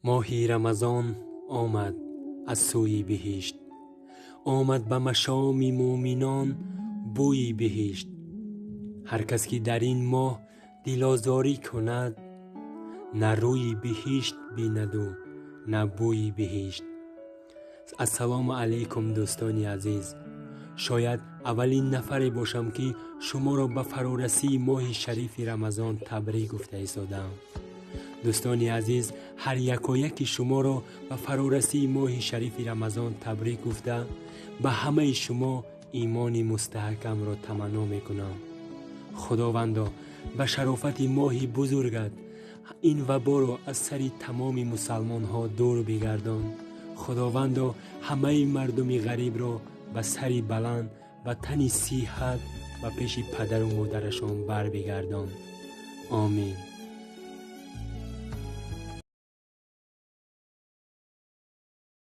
Моҳи Рамазон омад аз сӯи биҳишт, омад ба машоми мӯъминон бӯи биҳишт. Ҳар кас ки дар ин моҳ дилозорӣ кунад, на рӯи биҳишт бинаду на бӯи биҳишт. Ассалому алайкум, дӯстони азиз. Шояд аввалин нафаре бошам, ки шуморо ба фарорасии моҳи шарифи Рамазон табрик гуфта истодаам. Дӯстони азиз, ҳар якояки шуморо ба фарорасии моҳи шарифи Рамазон табрик гуфта, ба ҳамаи шумо имони мустаҳкамро таманно мекунам. Худовандо, ба шарофати моҳи бузургат ин ваборо аз сари тамоми мусалмонҳо дур бигардон. Худовандо, ҳамаи мардуми ғарибро ба сари баланд, ба тани сиҳат, ба пеши падару модарашон бар бигардон. Омин.